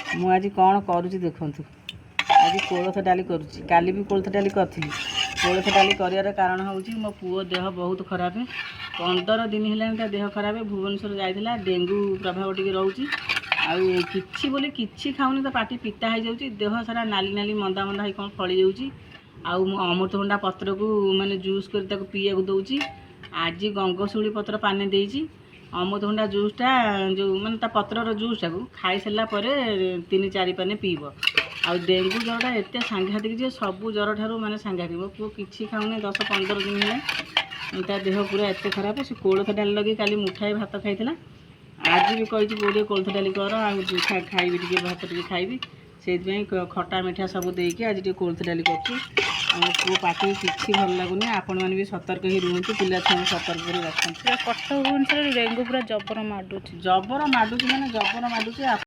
ମୁଁ ଆଜି କ'ଣ କରୁଛି ଦେଖନ୍ତୁ। ଆଜି କୋଳଥ ଡାଲି କରୁଛି। କାଲି ବି କୋଳଥ ଡାଲି କରିଥିଲି। କୋଳଥ ଡାଲି କରିବାର କାରଣ ହେଉଛି, ମୋ ପୁଅ ଦେହ ବହୁତ ଖରାପ। 15 ଦିନ ହେଲାଣି ତା ଦେହ ଖରାପ। ଭୁବନେଶ୍ୱର ଯାଇଥିଲା। ଡେଙ୍ଗୁ ପ୍ରଭାବ ଟିକେ ରହୁଛି। ଆଉ କିଛି ବୋଲି କିଛି ଖାଉନି, ତା ପାଟି ପିତା ହେଇଯାଉଛି। ଦେହ ସାରା ନାଲି ନାଲି, ମନ୍ଦା ମନ୍ଦା ହେଇ କ'ଣ ଫଳି ଯାଉଛି। ଆଉ ମୁଁ ଅମୃତଭଣ୍ଡା ପତ୍ରକୁ ମାନେ ଜୁସ୍ କରି ତାକୁ ପିଇବାକୁ ଦେଉଛି। ଆଜି ଗଙ୍ଗଶିଉଳି ପତ୍ର ପାନେ ଦେଇଛି। ଅମୃତଭଣ୍ଡା ଜୁସ୍ଟା ଯେଉଁ ମାନେ ତା ପତ୍ରର ଜୁସ୍ଟାକୁ ଖାଇସାରିଲା ପରେ ତିନି ଚାରି ପାନେ ପିଇବ। ଆଉ ଡେଙ୍ଗୁ ଜ୍ୱରଟା ଏତେ ସାଂଘାତିକ ଯେ ସବୁ ଜ୍ୱର ଠାରୁ ମାନେ ସାଂଘାତିକ। ମୋ ପୁଅ କିଛି ଖାଉନି, 10-15 ଦିନ ହେଲା ତା ଦେହ ପୁରା ଏତେ ଖରାପ। ସେ କୋଳଥ ଡାଲି ଲଗେଇ କାଲି ମୁଠାଏ ଭାତ ଖାଇଥିଲା। ଆଜି ବି କହିଛି, ବୋଉ, ଟିକେ କୋଳଥ ଡାଲି କର ଆଉ ଖାଇବି, ଟିକେ ଭାତ ଟିକେ ଖାଇବି। ସେଇଥିପାଇଁ ଖଟା ମିଠା ସବୁ ଦେଇକି ଆଜି ଟିକେ କୋଳଥ ଡାଲି କରୁଛି। ଆଉ ପୁଅ ପାଟିକି କିଛି ଭଲ ଲାଗୁନି। ଆପଣମାନେ ବି ସତର୍କ ହେଇ ରୁହନ୍ତୁ, ପିଲା ଛୁଆଙ୍କୁ ସତର୍କ କରି ରଖନ୍ତୁ। ପୁରା କଟକ, ଭୁବନେଶ୍ୱରରେ ଡେଙ୍ଗୁ ପୁରା ଜବର ମାଡୁଛି। ଜବର ମାଡୁଛି, ମାନେ ଜବର ମାଡୁଛି।